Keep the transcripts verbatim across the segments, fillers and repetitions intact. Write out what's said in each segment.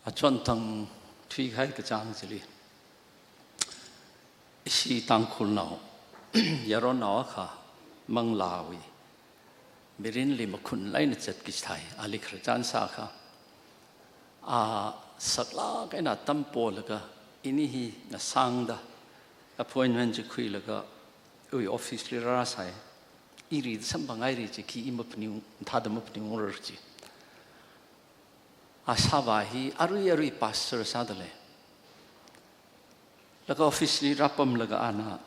Achonthang thuikahai kachāng chili, ishi Tangkhulnao, yaronnao akha Manglāwui mirinli makhun eina zatki kaji thai, ali khararchan sākha. A saklāk eina atam polaga, ini hi ngasāngda appointment chi khuilaga, iwui office li rāsai. Ili samphanghaira chi, khi i maphaning, thāda maphaningra chi. A sāvā hi arui arui pastor sāda lei. Laga office li rāpamlaga ana,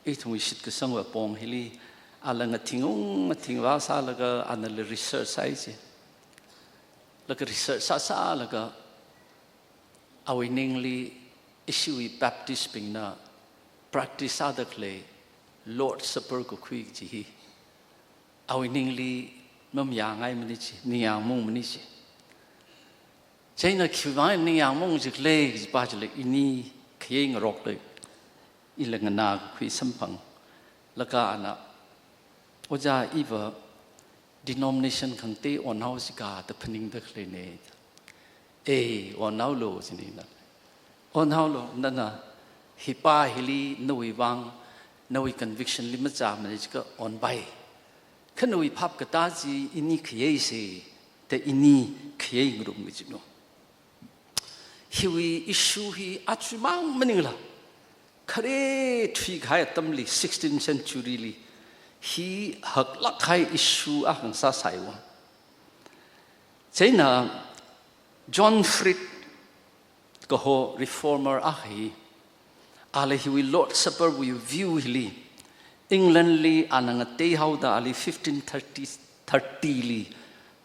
ithumwui shitkasangwui apong hili, ala ngathing ung ngathing vā sālaga, anala research sāi chi. Laga research sāsālaga, awui ningli ishiwui Baptist bingna practice sāda khalei Lord Supper kakhui kaji hi, awui ningli mamayāngaimana chi, ningyāng maungmana chi. Chieina khiwuivang ningyāng maung chi khala kajipa chili, ini khayei ngarokla, ila nganā kakhui samphanglaga ana, "Ojā, iva denomination khangatei onhaosi ka da phaningda khaleina." "E, onhaolu," jina ina. "Onhaolu, nana hipa hili nawui vang, nawui conviction li machāmana jiakha onpai. Kha nawui phap katā chi ini khayeisa, da ini khayei ngarumki jinu." Hiwui issue hi aja mang maningla, khare thuikahai atamli, sixteenth century li, hi haklāk kahai issue akha ngasāsai vang. Chieina John Fryde kaho reformer akha hi, ala hiwui Lord Supper wui view hili, England li ana ngateihaoda ali fifteen thirty, thirty li,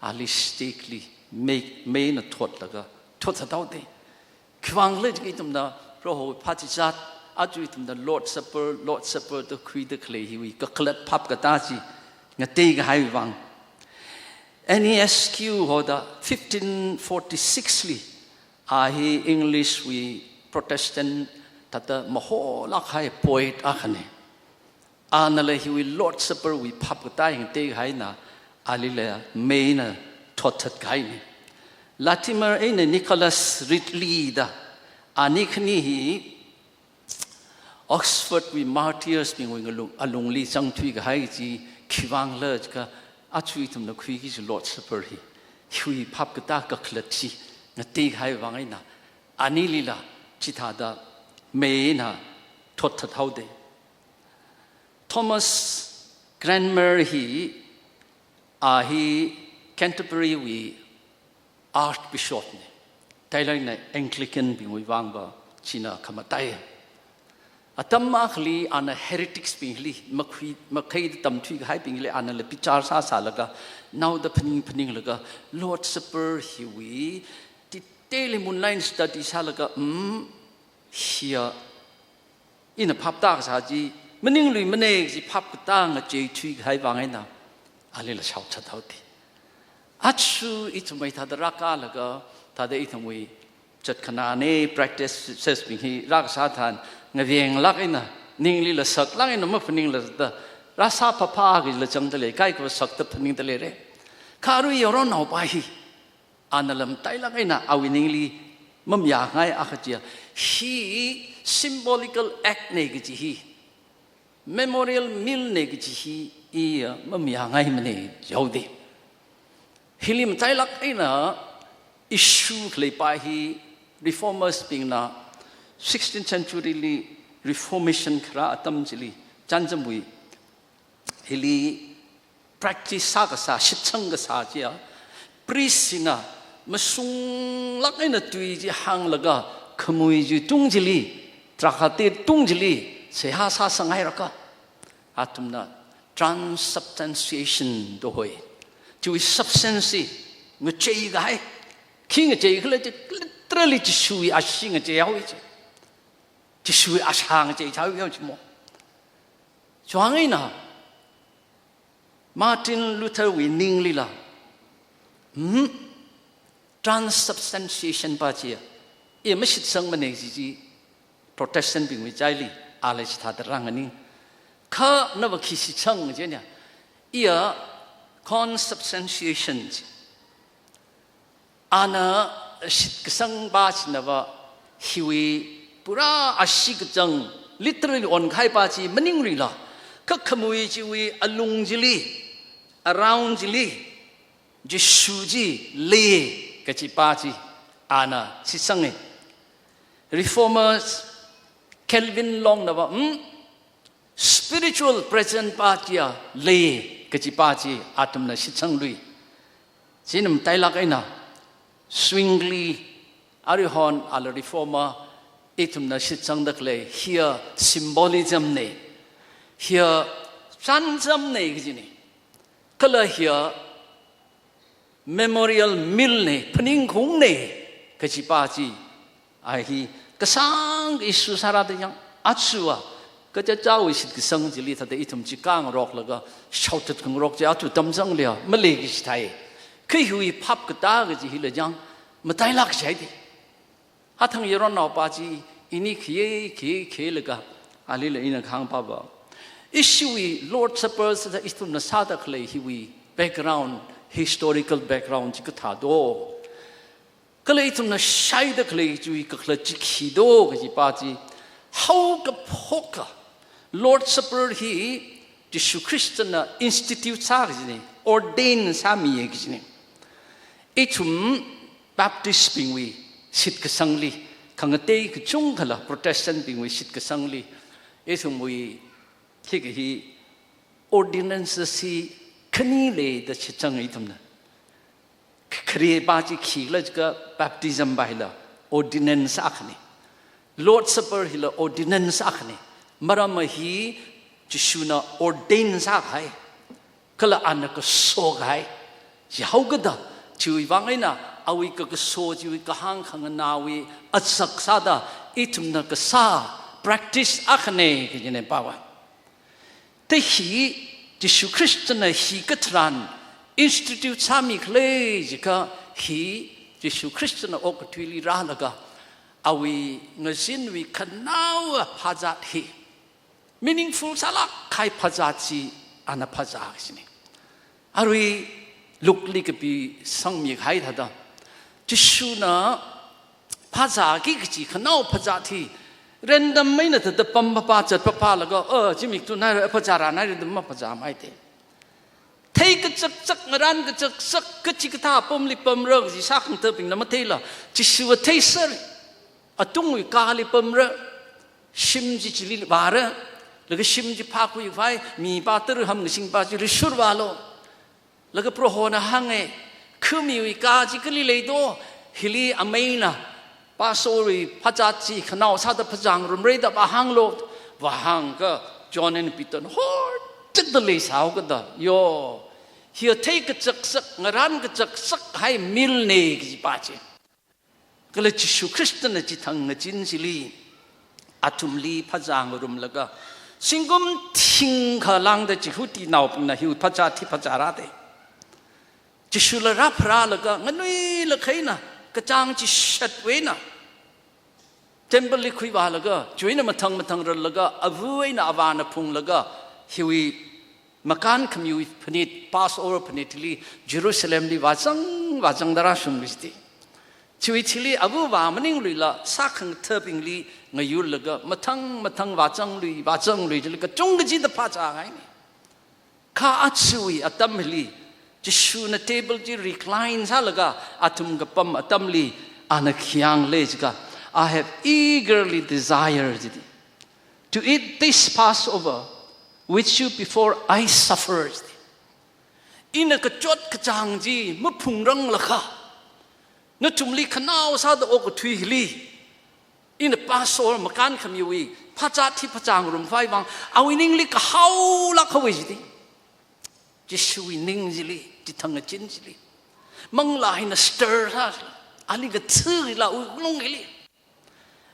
ali stake li mei, meina thotlaga, thothathaoda. Khiwuivang khala jiakha ithumna Proho phāchizat, aja ithumna Lord Supper, Lord Supper da khuida khalei hiwui kakhalat phap katā chi ngateikahai vang. N E S Q hoda fifteen forty-six li, a hi English wui Protestant thāda maholāk kahai poet akhana. Anala hiwui Lord Supper wui phap katā hi ngateikahaina, alila meina thotchat kahaina. Latimer eina Nicholas Ridley da, ani khani hi Oxford wui martyrs bingwui ngalung, alungli zangthuikahai chi, khiwuivang khala jiakha, aja ithumna khuiki kaji Lord Supper hi, hiwui phap katā kakhalat chi ngateikahai vang eina, anilila chithāda meina thotchat haoda. Thomas Cranmer hi, a hi Canterbury wui Archbishop na. Thailand na Anglican bingwui vangva china khamataiya. Atam akhali ana heretics bingli, makhui, makhaida tamthuikahai bingli anala bichar sāsālaga, naoda phaning phaninglaga, Lord Supper hiwui detail li moonlight study sālaga, mm, hiya ina phap tākasā chi maningluimana kaji phap katā ngacheithuikahai vang eina, alila shaochat haoda. Aja ithum hithāda rākalaga, thāda ithumwui chatkhana ne practices bing hi rākasā tharan, ngavenglāk eina, ninglila saklāk eina maphaningla da, rāsā phapha kajila zangda lei, kaikhava sakta phaningda leira. Kha arui yaronnaopa hi, anala matailāk eina awui ningli mamayāngai akha chiya, hi symbolical act na kaji hi, memorial meal na kaji hi, iya mamayāngaimana jihaoda. Hili matailāk eina issue khaleipa hi, reformers bingna sixteenth century li Reformation kharā atam chili, chānjamwui hili practice sākasā, shitsang kasā chiya, priest sina masunglāk eina tui chi hānglaga, khamui chi tung chili, drakhāte tung chili seihā sāsanghairakha, athumna transubstantiation da hoi. Chiwui substance chi ngacheikahai. Khi ngacheikhala chi, literally Jishuwui ashee ngacheihaowa chi. Jishuwui ashā ngacheihaowa chi mo. Chiwuivang eina Martin Luther wui ninglila, hmm, transubstantiation pa chiya, i mashitsangmana kaji chi Protestant bingwui chaili, ala chithāda rānganing. Kha nava khi shitsang jina, iya consubstantiation chi. Ana shitkasang pa chinava hiwui pura ashee kachang, literally onkahai pa chi maningluila, kakhamui chiwui alung chili, around chili, Jishu chi lei kaji pa chi ana shitsanga. Reformers Calvin Long nava, hmm? Spiritual present pa chiya lei kaji pa chi athumna shitsanglui. China matailāk eina Zwingli, aruihon ala reformer, ithumna shitsangda khalei hiya symbolism na, hiya chānjam na kajina. Kala hiya memorial meal na, phaningkhaung na kaji pa chi, a hi kasāng issue sāra da yang, aja va kachichāwui shitkasang chili thāda ithum chi khangaroklaga shaothat khangarok chi aja tamzangli a malei kaji thai. Kha hiwui phap katā kaji hila yang matailāk kaji haida. Hathang yaron nao pa chi ini khi khi khi laga, alila ina kahāng pa va, ishiwui Lord Supper sāda ithumna sāda khalei hiwui background, historical background chi kathā do, kala ithumna shaida khalei chiwui kakhalat chi khi do kaji pa chi, haokaphoka Lord Supper hi Jishu Khristana institute sā kajina, ordain sāmiya kajina. Ithum Baptist bingwui shitkasangli, khangatei kachungkhala Protestant bingwui shitkasangli, ithumwui hikahi ordinances hi khani leida shitsanga ithumna. Khare pa chi khikhala jiakha baptism pa hila ordinance akhana. Lord Supper hila ordinance akhana. Maram hi Jishuna ordain sākahai, kala ana kasokahai. Chihaokada, chiwui vang eina awui kakaso chiwui kahāng khanganāwui azak sāda ithumna kasā practice akhana kajina pa va. Thāda hi Jishu Khristana hikathāran institute sāmikhala jiakha, hi Jishu Khristana okathuili rālaga awui ngazinwui khanaowa phazat hi, meaningful sālāk kahai phazat chi ana phazā kajina. Arui Luke li kapisangmihai thāda, Jishuna phazāki kaji khanao phazat hi random eina thāda pam phapā, zat phapālaga, oh, zimikthunaira, phazārānaira da maphazāmana da. Theikachakchak, ngarānkachakchak, kachikathā apamli pamra kaji sākhangathabingna matheila, Jishuva theiser, atungwui kāli pamra, shim chi chili vāra, laga shim chi phākhuikhavai mi pa tara hamkasing pa chili shurvālu. Laga Prohona hānga, khamiwui kā chi kali lei do, hili ameina Passover wui phazat chi khanao sāda phazāngarumra da vāhānglu. Vāhāngakha John and Peter na horchakda leisāhaokada, yo, hiya theikachakchak, ngarānkachakchak kahai meal na kaji pa chi. Kala Jishu Khristana chithang ngazin chili athumli phazāngarumlaga, zingkum thingkha lāngda Jihudinaobingna hiwui phazat hi phazārada. Jishula rāpharālaga, nganuilakha eina, kachāng chishatwui eina temple li khuivālaga, chiwui eina mathang mathang rālaga, ava eina avāna phunglaga, hiwui makānkhamiwui phanit, Passover phanitli Jerusalemli vāzang, vāzangda rāshung kajida. Chiwui thili ava vā maningluila, sākhangathabingli ngayurlaga, mathang mathang vāzanglui, vāzanglui, chili kachungkha chida phazāngaina. Kha ajawui atamli, Jishuna table chi recline sālaga athum kapam atamli, ana khi hāngkhala jiakha, "I have eagerly desired," jida, "to eat this Passover with you before I suffer," jida. Ina kachot kachāng chi maphungranglakha, nathumli khanao sāda okathui hili, ina Passover makānkhamiwui phazat hi phazāngarumkhavai vang, awui ningli kahaolāk haowa jida. Jishuwui ning chili, chithang ngazin chili, manglā hina stir sā, ali kathā hila, wuklung hili.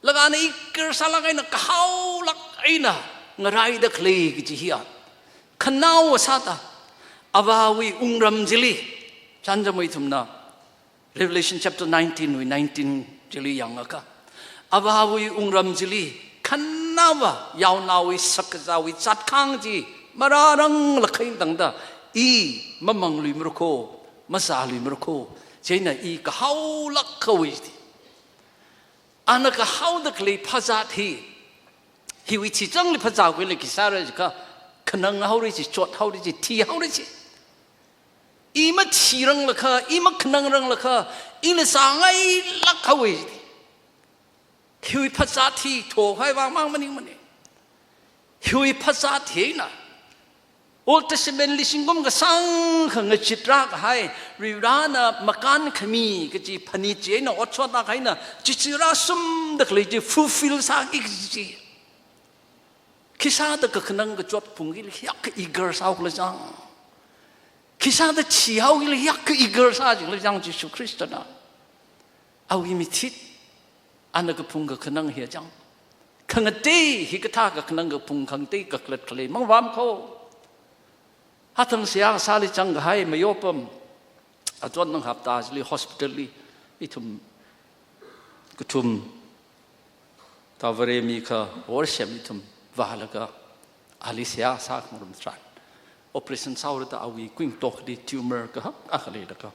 Laga ana eager sālāk eina, kahaolāk eina ngaraida khalei kaji hiya, khanao sāda avāwui wungram chili, chānjamwui ithumna Revelation chapter nineteen wui nineteen chili yangakha, avāwui wungram chili khanaowa yaonaowui shakazāwui zatkhang chi marāranglakha eina tangda, "I mamangluimara kho, mazāluimara kho, Chieina i kahaolāk haowa jiti. Ana kahaoda khalei phazat hi, hiwui chizangli phazat khuili khi sāra jiakha, khanang haora ji, chot haora ji, thi haora ji. I mathi ranglakha, i makhanang ranglakha, ina sāngailāk haowa jiti. Hiwui phazat hi thokahai vang mang maningmana. Hiwui phazat hina Old Testament li zingkum kasāngkha ngachit rākahai, Varivarana makānkhami kaji phanit china otshot lāk eina, chichi rāshungda khalei chi fulfill sāki kaji chi. Khisāda kakhanang kachot phungli hiyākha eager sāhaokhala chang. Khisāda thihaokhala hiyākha eager sā jikhala chang Jishu Khristana. Awui mithit, ana kaphung kakhanang hi chang. Khangatei hikathā kakhanang kaphung khangatei kakhalat khalei mangvām kho. Hathang seihā sāli zangkahai Mayopam, achonnang hapta chili hospital li ithum kathum, Tavare mi kha worship ithum vālaga, ali seihā sākhangarum tharan, operation sāhaora da awui kuingatokli tumor kahak akha leilaga,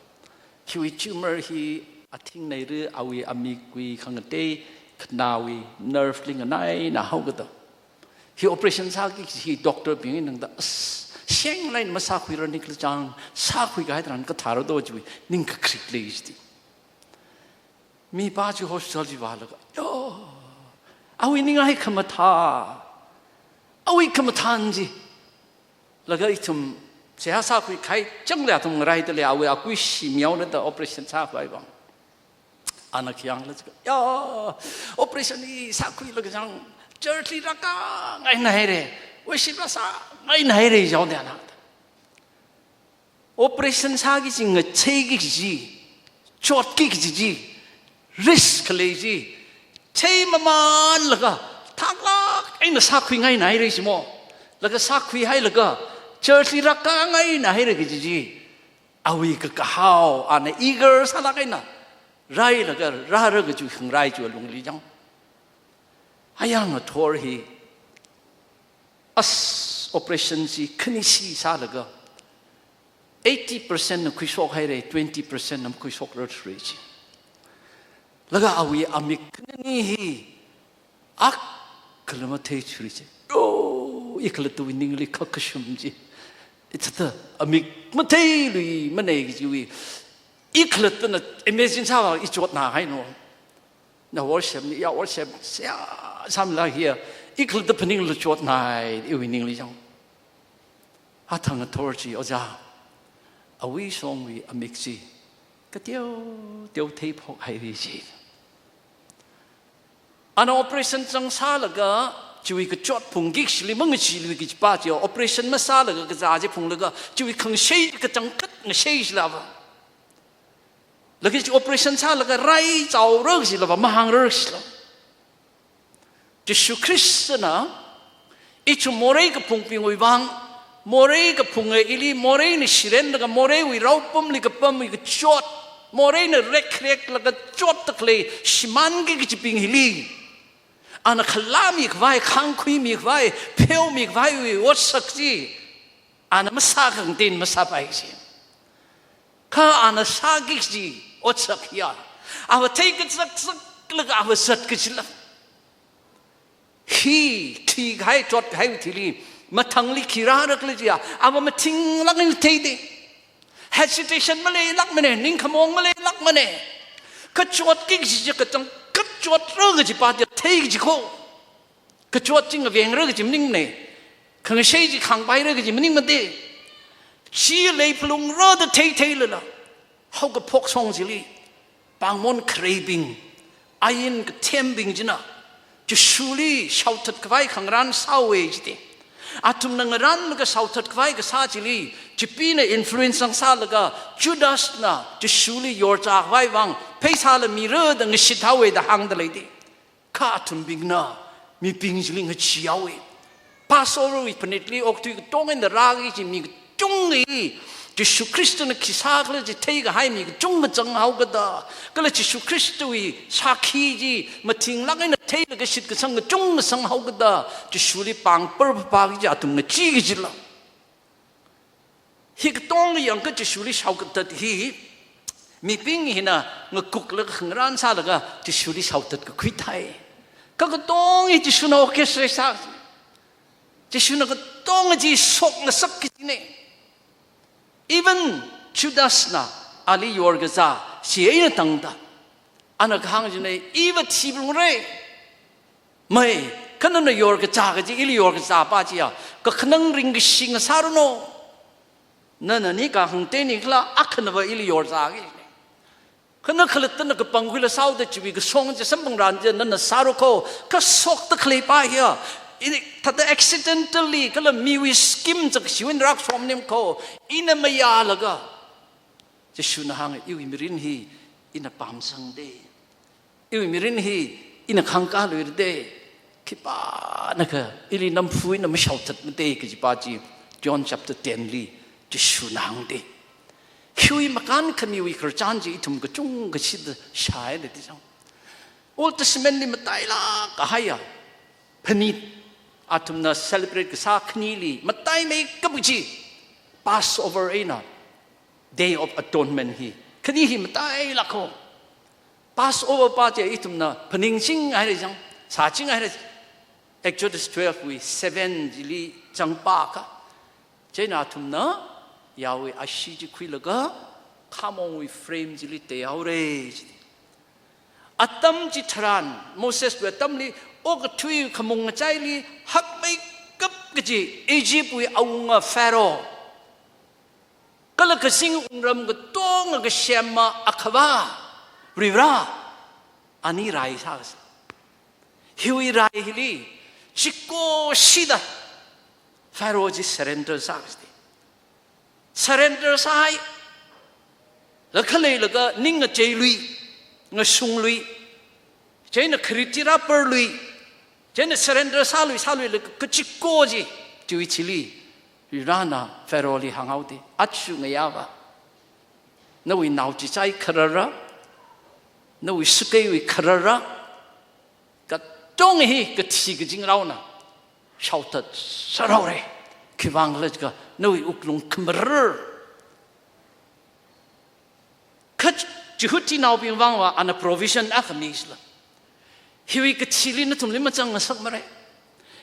hiwui tumor hi athing neira, awui amikwui khangatei, khanāwui nerve li nganaina haokada. Hi operation sāki kaji hi doctor bingna hāngda, as, shenglāk eina masākhuira nikhala chang, sākhuikahai tharan kathāra do chiwui ningkakrik lei jiti. Mipā chi hospital chi vālaga, yo, awui ningai khamathā, awui khamathān chi. Laga ithum seihā sākhuikahai changli athum ngaraida lei, awui akui shimyao nada operation sākhavai vang. Ana khi hāngla jiakha, ya, operation hi sākhuilaga chang, church li rākāngaina haira, worship rāsāngaina haira jihaoda ana. Operation sāki kaji ngacheiki kaji, chotki kaji chi, risk khalei chi, theimamanlaga, thaklāk eina sākhuingaina haira jimo. Laga sākhuihailaga, church li rākāngaina haira kaji chi, awui kakahao, ana eager sālāk eina rāhailaga rāra kaji khangarai chi alungli chang. Ayang ngathor hi, as, operation chi khanishi sālaga, eighty percent na khuishok haira, twenty percent na makhuishokrar thuira ji. Laga awui amik khanini hi, akhala matheithuira ji. Oh, i khalattawui ningli khakhashum ji. Ithāda amik matheiluimanei kajiwui, i khalattana imagine sāva, i chotnā haina. Na worship ni, ya worship, seihā sāmila hiya, i khalatta phaningla chotnai, iwui ningli chang. Hathang ngathor chi, ojā, awui shongwui amik chi kateoteo theiphok haira ji. Ana operation chang sālaga, chiwui kachot phungki kashili mangacheelui kajipa chi, operation masālaga kazā chi phunglaga, chiwui khangashei kachangkhat ngashei shilava. Laga chi operation sālaga raichaora kajilava, mahāngra kajila. Jishu Khristana, ithum morei kaphungbingwui vang, morei kaphunga ili, moreina shirenlaga, moreiwui raopamli kapamwui kachot, moreina rekreklaga chotda khalei shimānki kajibing hili, ana khalāmikhavai, khāngkhuimikhavai, pheomikhavaiwui otsak chi, ana masākhangateina masāpai ji. Kha ana sāki kaji otsak hiya, ava theikazakzaklaga ava zat kajila. Hi thikahai, chotkahaiwui thili, mathangli khi rārakhala jiya, ava mathinglāk eina theida. Hesitation maleilākmana, ningkhamong maleilākmana. Kachotki kaji chi kachangkhat chotra kajipa chi thei kaji kho. Kachot chi ngavengra kaji maningmana. Khangashei chi khāngpaira kaji maningmada. Chi leiphalungra da theitheilala, haokaphok shong chili, pāngmon khareibing, ain kathembing china Jishuli shaothatkhavai khangarān sāhaowa jida. Athumna ngarānlaga shaothatkhavai kasā chili, Chipeena influence sālaga, Judasna Jishuli yorchākhavai vang, pheisāla mira da ngashithaowa da hāngda leida. Kha athumbingna mibing chili ngacheehaowa. Passover wui phanitli okathui katong eina rāki kaji mi kachungkha hi, Jishu Khristana khi sākhala chi theikahai mi kachungkha zanghaokada, kala Jishu Khristawui sākhi chi mathinglāk eina theilaga shitkasang kachungkha zanghaokada, Jishuli pāngpar phapāki kaji athum ngacheeki kajila. Hi katonga yangkha Jishuli shaokathat hi, Mibing hina ngakuklaga khangarān sālaga Jishuli shaothat kakhui thai. Kha katonga hi Jishuna orchestrate sā. Jishuna katonga chi shokngasak kajina. Even Judasna ali yorkazā, chi eina tangda, ana kahāng china, iva thiphalungra. Mai, kha nana yorkazā kaji, ili yorkazā pa chiya, kakhanang ringkashi ngasāranu. Nana nika hangteni khala, akhanava ili yorzāki. Kha na khalattana kapangkhuila shaoda chiwui kashong chi samphangran chi nana sāra kho, kha shokta khalei pa hiya, ini thāda accidentally, kala miwui scheme chak chiwui rak somnim kho, ina mayālaga. Jishuna hānga, iwui mirin hi ina pamsangda. Iwui mirin hi ina khangkāluira da. Khipānakha ili namphu ina mashaothatmada kaji pa chi John chapter ten li Jishuna hāngda. Hiwui makān khamiwui khararchan chi ithum kachungkha shida shāi da ti chang. Old Testament li matailāk kahaiya phanit athumna celebrate kasā khanili mataimeikap chi Passover eina Day of Atonement hi. Khani hi matailāk kho. Passover pa chi ithumna phaningching haira chang, sāching haira. Exodus twelve wui seven chili changpakha, chieina athumna yaowui ashee chi khuilaga khamongwui frame chili teihaora chi. Atam chitharan, Moseswui atamli, okathui khamung ngachaili hakmeikap kaji Egyptwui awunga Pharaoh, kala kazing wungram katonga kasema Akhava Varivara, ani rai sāsa. Hiwui rai hili chikoshida Pharaoh chi surrender sāsa. Surrender sāhai. Lakha leilaga ning ngacheilui, ngashunglui, chieina kharit chi rāparlui, chieina surrender sālui, sāluilaga kachiko chi, chiwui thili Varivarana Pharaoh li hānghaoda, achu ngayāva, nawui nao chichai kharara, nawui sakeiwui kharara, katonga hi kathi kazingraona shaothat sāhaora. Khiwuivang khala jiakha nawui wuklung khamarar. Kha Jihudinaobing vangva ana provision akha misāla. Hiwui kathili nathumli mazangngasakmara.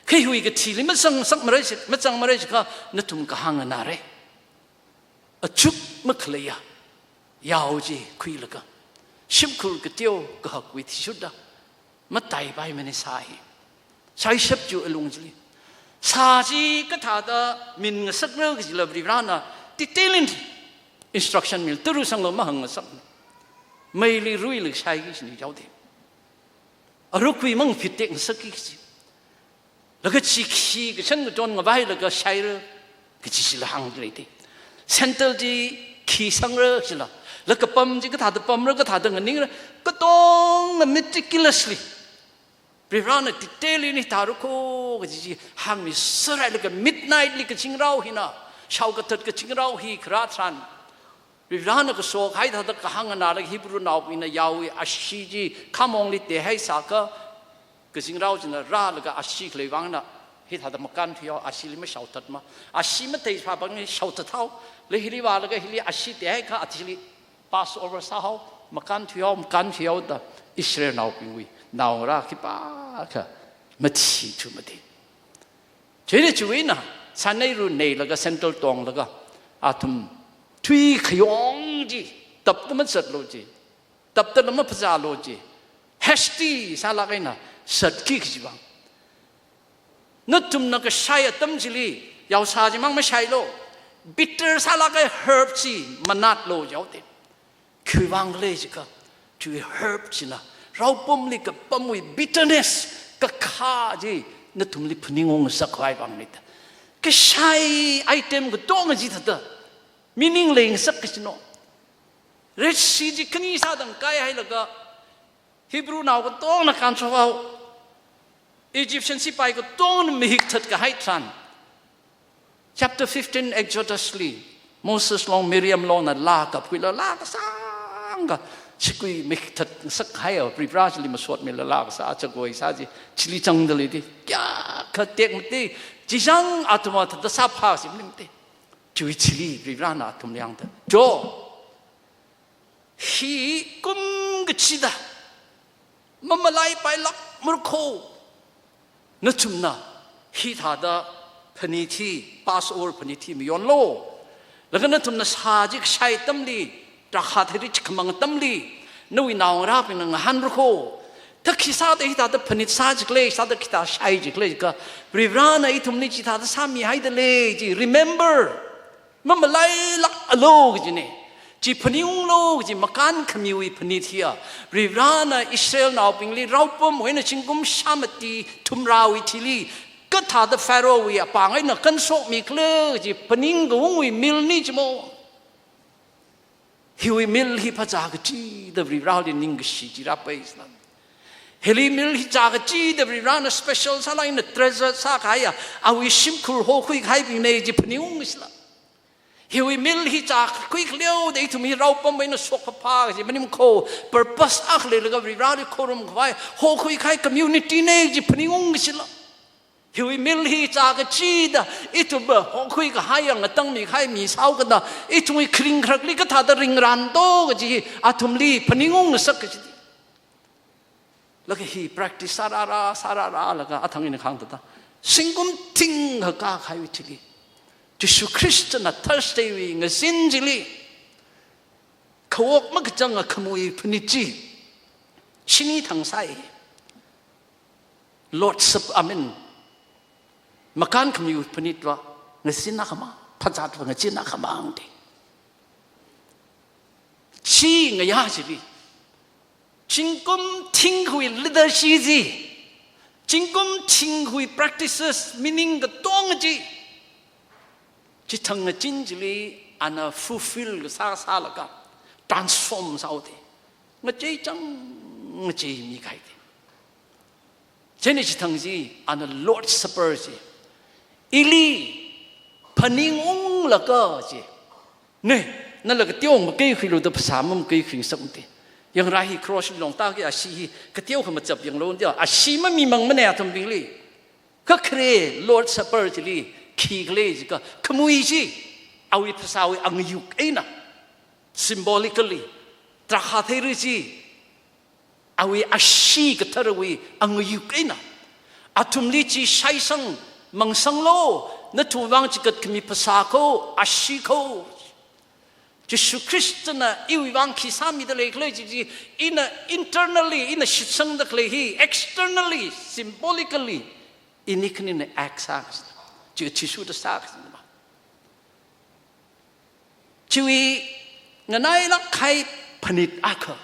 Kha hiwui kathili mazangngasakmara chi, mazangmara jiakha nathum kahāng nganāra. Achuk makhaleiya yao chi khuilaga, shimkhur kateo kahakwui athishurda mataipaimana sā hi. Shaishap chiwui alung chili, sā chi kathāda min ngasakra kajila Varivarana detail in instruction mila, tara sangla mahāngngasakna. Meili ruilaga shaiki kajina yaoda. Arukui mang phittek ngasakki kaji. Laga chi khi kashan katon ngavailaga shaira kaji chila hāngda leida. Sandal chi khi sangra chila, laga pam chi kathāda pamra, kathāda nganingra, katonga meticulously Varivarana detail eina tara kho kaji chi hāngmiserhailaga, midnight li kazingrao hina, shaokathat kazingrao hi kharā tharan, Varivarana kaso kahai thāda kahāng nganālaga Hebrewnaobingna yaowui ashee chi khamongli teihai sākha, kazingrao china rālaga ashee khalei vangna hithāda makānthuihao, asheeli mashaothatma. Ashee matei phapangli shaothathao. Laga hili vālaga hili ashee teihaikha athili Passover sāhao, makānthuihao, makānthuihao da Israelnaobingwui naongarā khipākha mathithumada. Chieina chiwui eina sāneiru neilaga sandal tonglaga athum tui khayong chi tapda mazatlu chi, tapdala maphazālu chi, hasty sālāk eina zatki kaji vang. Nathumna kashai atam chili yaosā chi mang mashailu, bitter sālāka herb chi manatlu yaoda. Khiwuivang khala jiakha, chiwui herb china raopamli kapamwui bitterness, kakhā chi nathumli phaningung ngasakkhavai vangna da. Kashai item katonga chi thāda meaning leingasak kajina. Red Sea chi khani sāda ngakaihailaga Hebrewna katongna kānshokhao, Egyptian sipai katongna mahikthat kahai tharan, chapter fifteen Exodus li, Moses long Miriam longna laa kapkhuila, laa kasāngkha, chikui mahikthat ngasakhaiya, Varivara chili masotmila laa kasā, chakoi sā chi, chili zangda leida, kayākha tekmati, chizang athumva thāda sāphā simlimati. Chiwui chili Varivarana athumli hāngda, jo, Hi kum kachida mamalaipailākmara kho. Nathumna hithāda phanit hi, Passover phanit hi mayonlu. Laga nathumna sā chi kashai atamli, drakha theiri chikhamang atamli, nawui naongarābingna ngahānra kho. Thākhi sāda hithāda phanit sā jikhala, sāda hithāda shai jikhala jiakha, Varivarana ithumli chithāda sāmihaida lei chi, remember. Mamalailākalu kajina. Chi phaningunglu kaji makānkhamiwui phanit hiya, Varivarana Israelnaobingli raopamwui eina zingkum shāmati thumrāwui thili kathāda Pharaohwui apāng eina kanshokmikhala kaji phaningkaungwui meal na chimo. Hiwui meal hi phāzā kachida Varivarali ningkashi chi rāpaisāla. Hili meal hi zā kachida Varivarana special sālāk eina treasure sākahaiya awui shimkhur hokhui kahaibingna chi phaningungsāla. Hiwui meal hi zākhui khaleoda ithum hi raopamwui eina shokphāphā kaji maning kho, purpose akha leilaga Varivarali khorumkhavai hokhui kahai community na chi phaningungsāla. Hiwui meal hi zā kachida ithum hokhui kahaiya ngatangmi kahai mi sāhaokida ithumwui kharing kharakli kathāda ringranto kaji athumli phaningungngasak kaji. Laga hi practice sārārā, sārārā laga athang ina kahāng thāda, zingkum thing haka kahaiwui thili, Jishu Khristana Thursday wui ngazin chili khawok makachanga khamui phanit chi, shini thang sāi. Lord's Supper, I mean, makānkhamiwui phanit va ngazin akhamang, phazat va ngazin akhamang da. Chi ngayā chili, zingkum thingwui liturgy chi, zingkum thingwui practices, meaning katonga chi, chithang ngazin chili ana fulfill kasā sālaga, transform sāhaoda, ngachei chang ngacheimi kahai da. Chieina chithang chi, ana Lord's Supper chi, ili phaningunglaga chi, ne, nala kateo makaikhuilu da phasā makaikhuingasakmada. Yangra hi cross longta kha ashee hi kateo khamachap yanglu da, ashee mamimangmana athumbingli. Kha khare Lord's Supper chili khikhala jiakha, khamui chi awui phasāwui angayuk eina, symbolically, drakha theiri chi awui ashee katharawui angayuk eina, athumli chi shaisang mangsanglu, nathumwui vang chikat khami phasā kho, ashee kho. Jishu Khristana iwui vang khi sāmida leikhala chi chi, ina internally, ina shitsangda khalei hi, externally, symbolically, ini khanina act sā kasā, chi athishurda sā kasā ma. Chiwui nganailāk kahai phanit akha,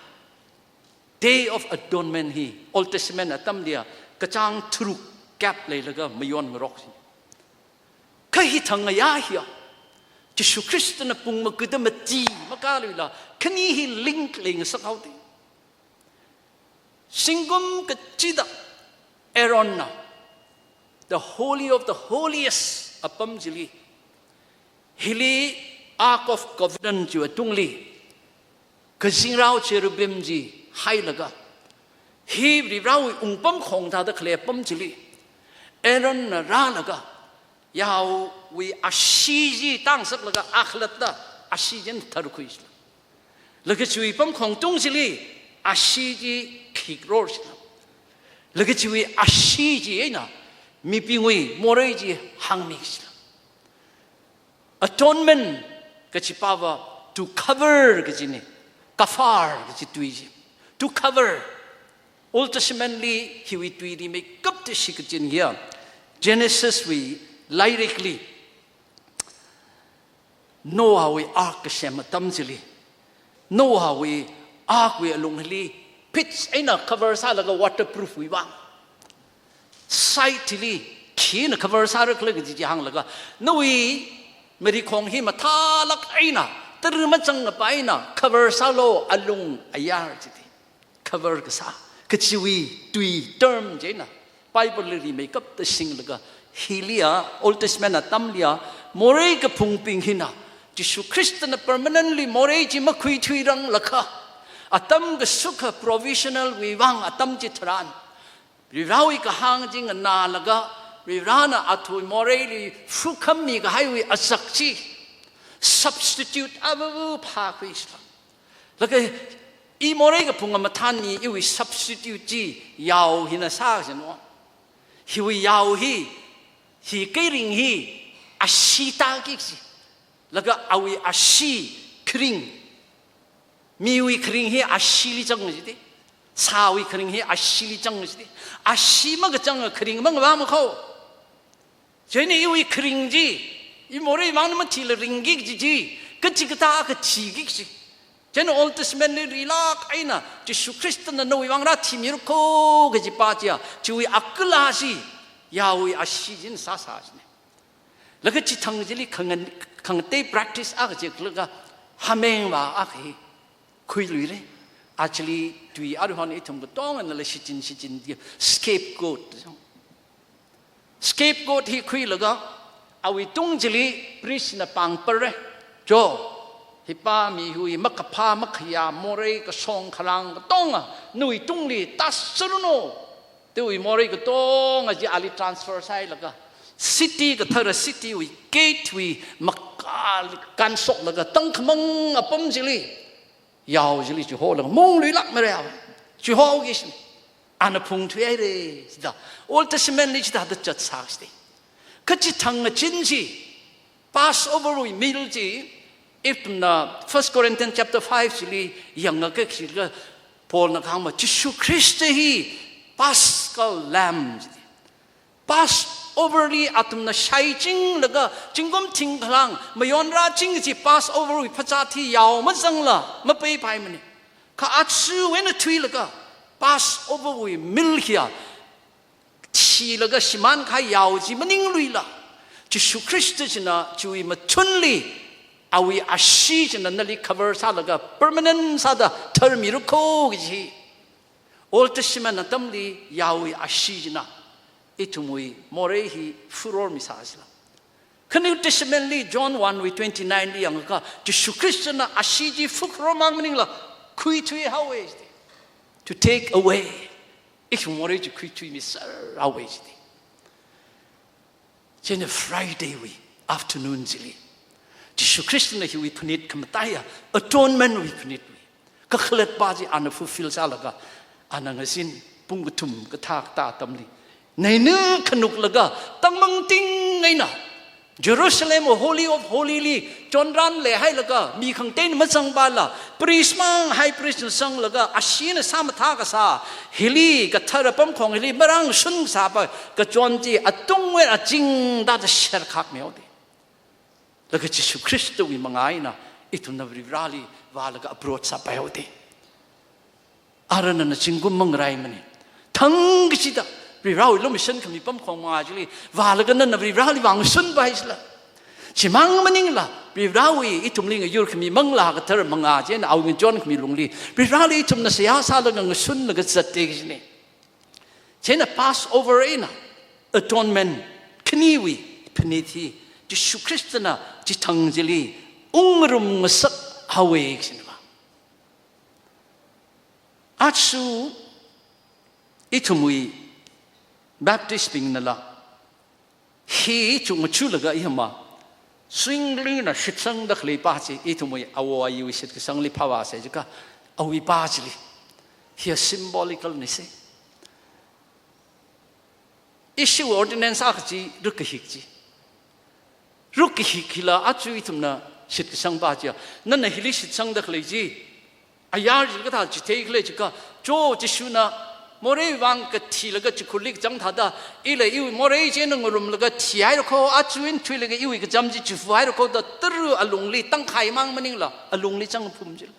Day of Atonement hi Old Testament atamliya kachāng tharuk gap leilaga mayonngarok chi. Kha hithang ngayā hiya, Jishu Khristana pung makuda mati makāluila, khani hi link leingasak haoda. Zingkum kachida Aaronna, the Holy of the Holiest apam chili, hili Ark of Covenant chiwui tungli, kazingrao cherubim chi hailaga, hi Varivarawui wungpamkhong thāda khalei apam chili, Aaronna rālaga, yaowui ashee chi tāngsaklaga akhalatta ashee china tharkhui sila. Laga chiwui pamkhong tung chili ashee chi khikror sila. Laga chiwui ashee chi eina mibingwui morei chi hāngmi sila. Atonement kachi pava to cover kachina, kafar kachi tui chi. To cover. Old Testament li hiwui tui rimeikapta shikachin hiya, Genesis wui lairikli, Noahwui ark kasem atam chili, Noahwui ark wui alung hili pitch eina cover sālaga waterproof wui vang, side li khina cover sāra khala kaji chi hānglaga, nawui marikhong hi mathālāk eina, tara machang ngapa eina cover sālu, alung ayar chili. Cover kasā kachiwui tui term china Bible li rimeikapta singlaga, hiliya, Old Testament atamliya, morei kaphungbing hina Jishu Khristana permanently morei chi makhuithuiranglakha, atam kasukha provisional wui vang atam chitharan, Varivarawui kahāng chi nganālaga, Varivarana athumwui moreili phukhammi kahaiwui azak chi substitute ava phākhui sila. Laga i morei kaphunga mathānmi iwui substitute chi yao hina sāsāna. Hiwui yao hi, hi keiring hi, ashee tāki kaji. Laga awui ashee kharing. Miwui kharing hi asheeli zanga jida. Sāwui kharing hi asheeli zanga jida. Ashee makazanga kharing mangavā makho. Chieina iwui kharing chi, i morei vang mathila ringki kaji chi, kachikathā kathiki kaji. Chieina Old Testament li rilāk eina, Jishu Khristana nawui vang rāthimirakho kaji pa chiya, chiwui akhala chi, yaowui ashee china sāsā jina. Laga chithang chili khangan-, khangatei practice akha chi laga hameng va akha hi khuiluira. Actually, tui aruihon ithum katonganala shichin shichin scapegoat. Scapegoat hi khuilaga, awui tung chili priest na pāngpara. Jo, hi pa mi hi makaphā makhayā morei kashong kharang katonga, nawui tungli tāsāranu. Tui morei katonga chi ali transfer sāhailaga, city kathara city wui gate wui makāli kānshoklaga tangkhamang apam chili, yao chili chiholaga mungluilāk mara yao. Chihoki kaji. Ana phungthuihaira, chida. Old Testament li chithāda zatsā sāda. Kha chithang ngachin chi, Passover wui meal chi, ithumna First Corinthians chapter five chili yangakha kajila, Paulna kahāng ma, Jishu Khrista hi Paschal Lamb chi. Passover li athumna shaichinglaga, zingkum thingkhalang mayonrāching chi Passover wui phazā thi yao mazangla mapaipaimana. Kha aja eina thuilaga, Passover wui meal hiya, thilaga shimānkahai yao chi maningluila, Jishu Khrista china chiwui mathunli, awui ashee china nali cover sālaga permanent sāda tharmirakho kaji. Old Testament atamli yaowui ashee china ithumwui morei hi furor misā jila. Kha New Testament li John one wui twenty-nine li yangakha, Jishu Khristana ashee chi furor mang maningla khuithuihaowa jida. To take away. Ithum morei chi khuithuimisārhaowa jida. Chieina Friday wui afternoon chili, Jishu Khristana hiwui phanit khamataiya, atonement wui phanit wui kakhalat pa chi ana fulfill sālaga, ana ngazin pung kathum kathā katā atamli, neina khanuklaga, tangmangting eina, Jerusalem Holy of Holy li chonran leihailaga, mi khangateina mazangpala, priest mang, high priest na zanglaga, asheena sāmathā kasā, hili kathara pamkhong hili marāngshun kasā pa, kachon chi atungwui aching tāda sherkhak mihaoda. Laga Jishu Khristawui manga eina ithumna Varivarali vālaga approach sāpaihaoda. Ara nana zingkum mangaraimana. Thang kachida, Varivarawui lumashan khami pamkhong manga chili vālaga nana Varivarali vāngshunpai jila. Chimang maningla, Varivarawui ithumli ngayur khami Manglā Kathara manga chieina awui ngachon khami lungli, Varivarali ithumna seihā sālaga ngashunlaga zatta kajina. Chieina Passover eina atonement khaniwui phanit hi Jishu Khristana chithang chili ungngarum ngasakhaowa kajina va. Aja ithumwui Baptist bingnala hi chungachulaga ihama Zwinglina shitsangda khalei pa chi, ithumwui awo ayiwui shitkasangli phāvāsa jiakha, awui pa chili, hiya symbolical na se. Ishiwui ordinance akha chi, ruk kahik chi. Ruk kahik hila aja ithumna shitkasang pa chiya, nana hili shitsangda khalei chi, ayar chili kathā chithei khala jiakha, cho Jishuna moreiwui vang kathilaga chikhurli kazang thāda, ila iwui morei chieina ngarumlaga thihairakho, aja eina thuilaga iwui kacham chi chifuhairakho da tara alungli tangkhai mang maningla, alungli zangphum chila.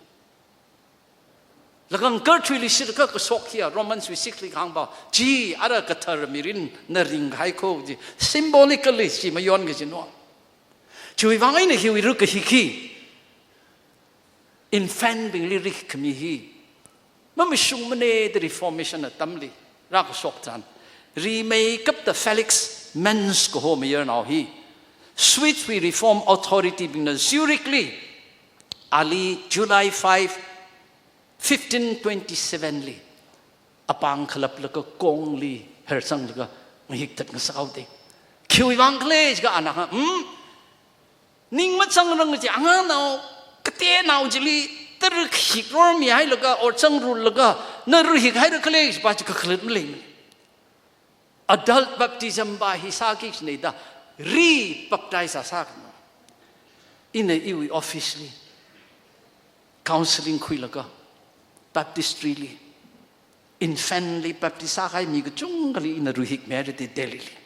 Laga ngakarthuili shitakha kashok hiya, Romans wui six li kahāng pa, chi ara kathara mirinna ringhaikho chi, symbolically chi mayon kajina. Chiwui vang eina hiwui ruk kahik hi infant bingli rikkhami hi, mamashungmana da Reformation atamli rākashok tharan, rimeikapta Felix Manz kaho mayarnao hi, Swiss wui Reform Authority bingna Zurich li, ali July five, fifteen twenty-seven li apāng khalaplaga kongli harsanglaga ngahik that ngasakhaoda. Khiwui vang khala jiakha ana hāng, hmm? Ning mazangrang chi, anganao, katenao chili Tara khik ror mihailaga or chang rul laga, na ruihik haira khalei pa chi kakhalat maleimana. Adult baptism pa hi sāki kajina da, re-baptize sākana. Ina iwui office li counseling khuilaga, baptistry li, infant li baptize sākahai mi kachungkhali ina ruihik mihaira Delhi li.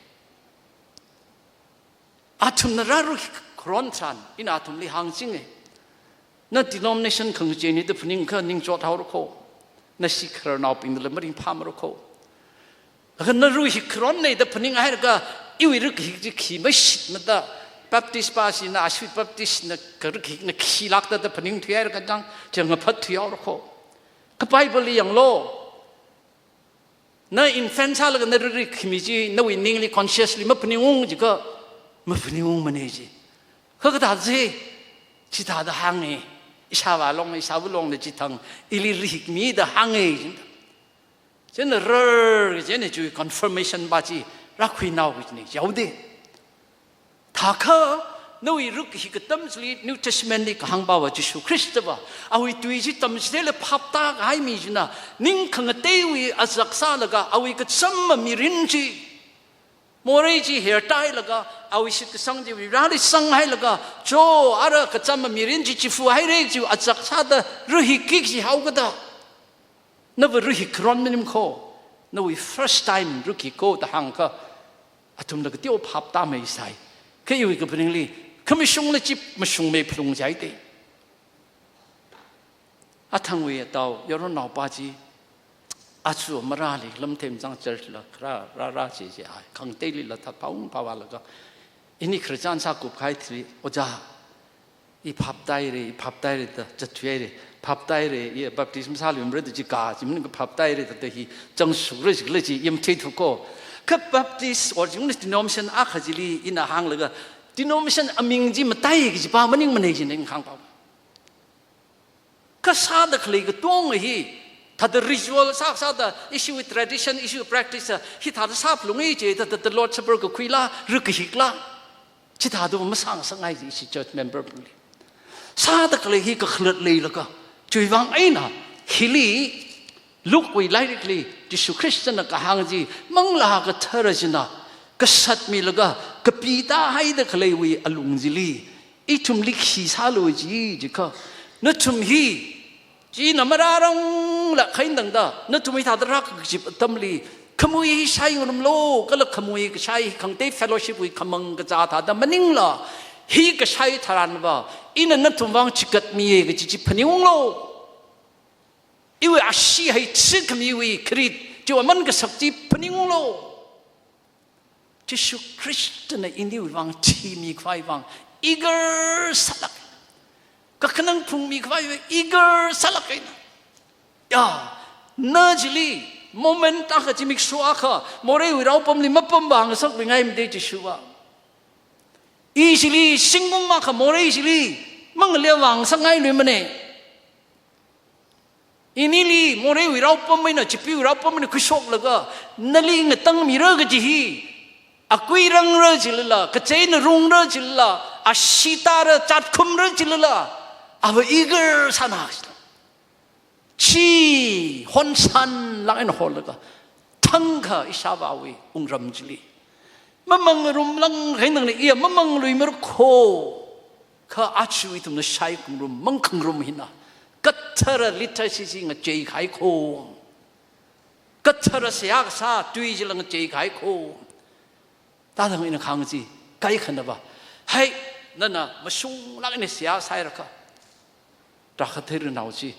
Athumna rāruihik kharon tharan, ina athumli hāngchinga. Na denomination khangachei ni da phaningakha ningchot haora kho. Na shikhararnaobingla maringphāmara kho. Laga na ruihik kharonna da phaninghailaga, iwui ruihik chi khi mashitmada, Baptist pa shina, ashui Baptist na karuihikna khi lākta da phaningthuihailaga chang, chang ngaphatthui haora kho. Kha Bible li yanglu. Na infant sālaga na ruihik khimi chi, nawui ningli consciously maphaningung jiakha, maphaningungmana ji. Kha kathāda ji, chithāda hānga, ishāvā long, ishāva longna chithang, ili ruihikmida hānga ji. Chieina rar, chieina chiwui confirmation pa chi, rākhuinao kajina, yaode. Thākha, nawui ruihik atam chili New Testament li kahāng pa va Jishu Khrista va, awui tui chi tamchitheila phaptākahai mi china, ning khangateiwui azak sālaga, awui kachama mirin chi, morei chi hertailaga, awui shitkasang chi Vareli sanghailaga, cho ara kachama mirin chi chifuhaira chi azak sāda ruihikki kaji haokada. Nava ruihik kharon maning kho, nawui first time ruihik kho da hāngakha, athumna kateo phaptāmeisai. Kha iwui kaphaningli, khamashungla chi mashungmei phalung jihaida. Athangwui atao, yaronnaopa chi, achu marāli lamthem chang church la, kharā, rā, rā chi chi ai, khangateilila thāphaung phāvālaga, ini Christian sākupkahai thili, ojā, i phaptāhaira, i phaptāhaira da, zatthuihaira, phaptāhaira, i baptism sāluimara da chi ka, chi maning phaptāhaira da, da hi, chang sura chikla chi, yamtheithu kho. Kha Baptist or ching denomination akha chili, ina hānglaga, denomination aming chi matai kaji pa maningmana jina ina hāng pa. Kha sāda khalei katonga hi, thāda ritual sā, sāda, ishiwui tradition, ishiwui practice, hithāda sāphalunga ji, thāda, thāda Lord Supper kakhuila, ruihikla. Chithāda masāngasakngai ji, ishi church member bingli. Sāda khalei hi kakhalat leilaga, chiwuivang eina, hili, Luke wui lairikli, Jishu Khristana kahāng chi, Manglā Kathara china, kasatmilaga, kapitāhaida khaleiwui alung chili, ithumli khi sālu ji, jiakha, nathum hi, china marāranglakha eina tangda, nathum hithāda rākakazip atamli, khamui hi shai ngarumlu, kala khamui kashai khangatei fellowship wui khamang kazā thāda maningla, hi kashai tharan va, ina nathum vang chikatmiya kaji chi phaningunglu. Iwui ashee haichik khamiwui kharit, chiwui aman kasak chi phaningunglu. Jishu Khristana iniwui vang thimikhavai vang, eager sālāk. Kakhanang phungmikhavai eager sālāk eina. Ya, na chili, moment akha zimiksho akha, moreiwui raopamli mapamvāngasakluingaimada Jishu va. I chili, zingkum akha morei chili, manglevāngasakngailuimana. Inili moreiwui raopam eina, chipeewui raopam eina khuishoklaga, nali ngatangmira kaji hi, akui rangra jilala, kacheina rungra jilala, ashee tāra chatkhumra jilala, ava eager sāna jilala. Chi honsānlāk eina holaga, thangkha ishāvāwui wungram chili. Mamang ngarumlāngkha eina tangda iya mamangluimara kho. Kha aja ithumna shai khangarum, mang khangarum hina, kathara liturgy chi ngacheikahai kho. Kathara seihā kasā tui chila ngacheikahai kho. Tātang ina kahāng chi, kaikhana va, hai, nana mashunglāk eina seihā sāhairakha, tarākha theirānao chi,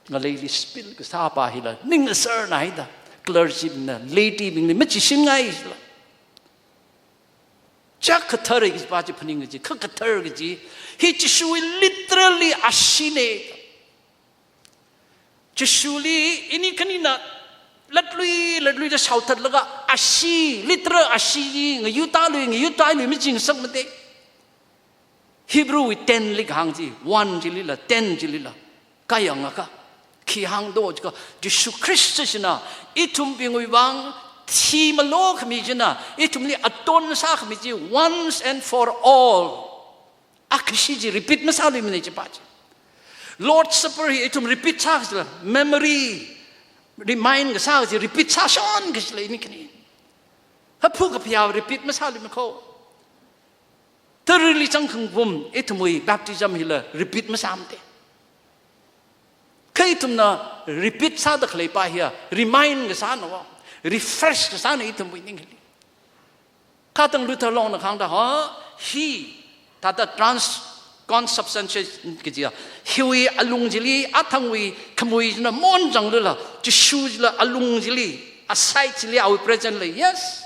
ngaleili spill kasā pa hila, ning asarna haida, clergy bingna, laity bingna, machisingngai jila. Chak kathara kaji pa chi phaning kaji, kha kathara kaji, hi Jishuwui literally asheena. Jishuli ini khanina latlui, latluida shaothatlaga ashee, literal ashee, ngayutālui, ngayutālui michingasakmada. Hebrew wui ten li kahāng chi, one chilila, ten chilila, kayangakha, khi hāngdo jiakha, Jishu Khrista china, ithumbingwui vang, thimalo khami china, ithumli aton sākhami chi, once and for all. Akhashi chi repeat masāluimana chi pa chi. Lord Supper hi ithum repeat sā kajila, memory, remind kasā kaji, repeat sāshon kajila ini khani. Haphu kaphayā repeat masāluimakho. Tharili zangkhangarum ithumwui baptism hila repeat masāmate. Kha ithumna repeat sāda khaleipa hiya remind kasāna, refresh kasāna ithumwui ning hili. Kha tang Luther Longna kahāngda, ha, hi, thāda trans-, consubstantiation kajiya, hiwui alung chili, athangwui khamui china mon zanglala, Jishu chila alung chili, aside chili, awui present lei, yes.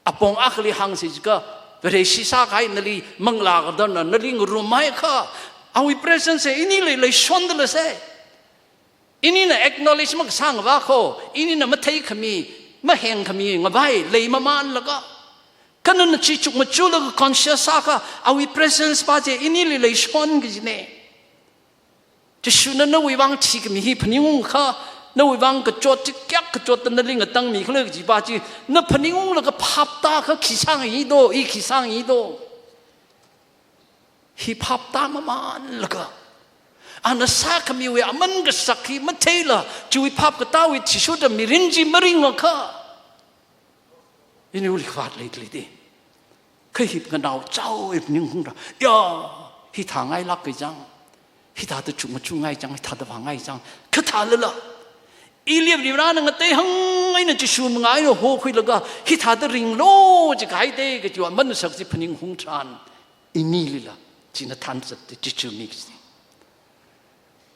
Apong akhali hāngsi jiakha, Vareshi sākahai nali manglā kadarna, nali ngarumhaiakha, awui presence hi inili leishondalei se. Inina acknowledge makasāngva kho, inina matheikhami, mahengkhami ngavai, leimamanlaga. Kha nana chi chukmajalaga conscious sāakha, awui presence pa chi inili leishon kajine. Jishuna nawui vang thikhami hi phaningungakha, nawui vang kachot chi kayākha kachotta nali ngatangmi khala kajipa chi, na phaningunglaga phap tāakha khi sāngayi do, i khi sāngayi do. Hi phap tāmamanlaga, ana sākhamiwui aman kasak hi matheila, chiwui phap katāwui athishurda mirin chi maringakha, ini uli khavāt leilei de. Kha hi nganao chao ip ningungda, ya, hithā ngailāk kajang, hithāda chukmajungai jang, hithāda vāngai jang, kathālala, ili Varivarana ngateihang eina Jishu mangā eina hokhuilaga, hithāda ringlu jikahai de kajiwui aman kasak chi phaningung tharan, inilila china thanzat de chichumi kaji.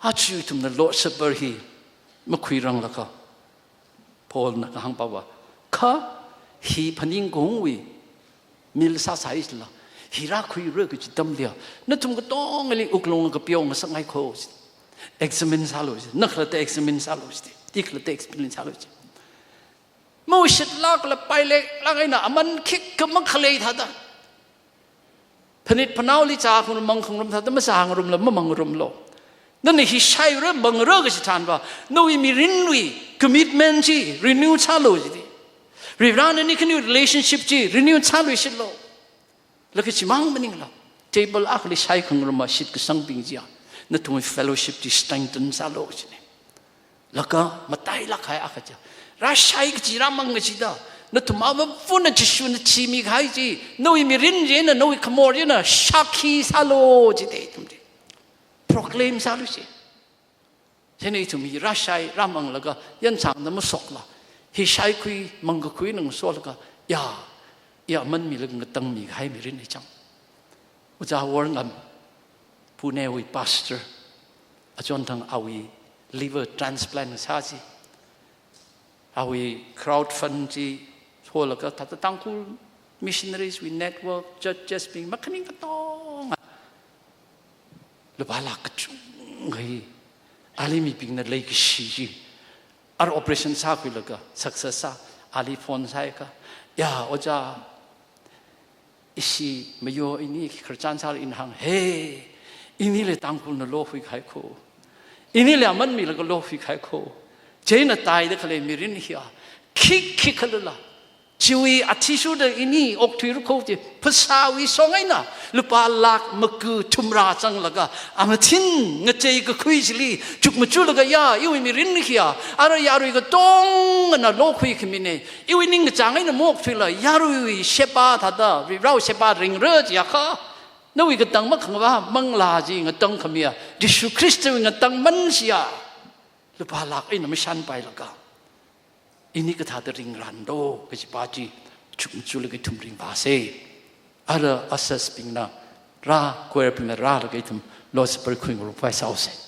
Aja ithumna Lord Supper hi makhuiranglaga, Paulna kahāngpava, kha hi phaningungwui meal sāsai jila, hi rākhuira kaji atamliya, nathum katongali wuklung kapyo ngasakngaikho. Examine sālu ji, na khalatta examine sālu ji, i khalatta examine sālu ji. Mawuishitlākla paileilāk eina aman khikha makhalei thāda, phanit phanaoli zākhangarum mangkhangarum thāda mazāngarumla mamangngarumlu. Nana hi shaira mangra kaji tharanva, nawui mirinwui commitment chi renew sālu ji de. Varivarā nani khani relationship chi renew sāluishitlu. Laga chimang maningla, table akhali shaikhangaruma shitkasangbing chiya, nathumwui fellowship chi strengthen sālu jine. Laga matailāk kahai akha chiya, rāshai kaji rāmang kajida, nathum avāvana Jishuna thimikahai chi, nawui mirin china, nawui khamor china shākhi sālu jide ithum chi. Proclaim sālu ji. Chieina ithum hi rāshai rāmanglaga, yangsangda masokla, hi shaikhui mangkakhui eina ngasolaga, ya, ya aman milaga ngatangmikahai mirin hi chang. Ojā Worngam, Punewui pastor, achonthang awui liver transplant sā ji, awui crowd fund chi holaga thāda Tangkhul missionaries wui network, churches bing makhaning katonga lupā lakh kachungkha hi ali mibingna leikashi chi, ara operation sākhuilaga success sā, ali phone sāakha, ya, ojā, ishi mayo ini khararchan sāla ina hāng, he, inili Tangkhulna lokhuikahai kho. Inili aman milaga lokhuikahai kho. Chieina tāida khalei mirin hiya, khikhi khalala, chiwui athishurda ini okthuira kho ji, phasāwui song eina lupā lakh maku thumrā zanglaga, amathin ngachei kakhui chili chukmajalaga, ya, iwui mirin hiya, ara yarui katongana lokhuikhamine. Iwui ningkachāng eina maokthuila, yaruiwui sheba thāda, Varivarāwui sheba ringra jiakha, nawui katang makhangavā manglā chi ngatangkhamiya, Jishu Khristawui ngatangman chiya, lupā lakh eina mashanpailaga, ini kathāda ringranlo kajipa chi chukmajalaga ithum ringvāse. Ara ushers bingna rā, choir bingna rālaga ithum Lord's Supper khuingarumkhavai sāose.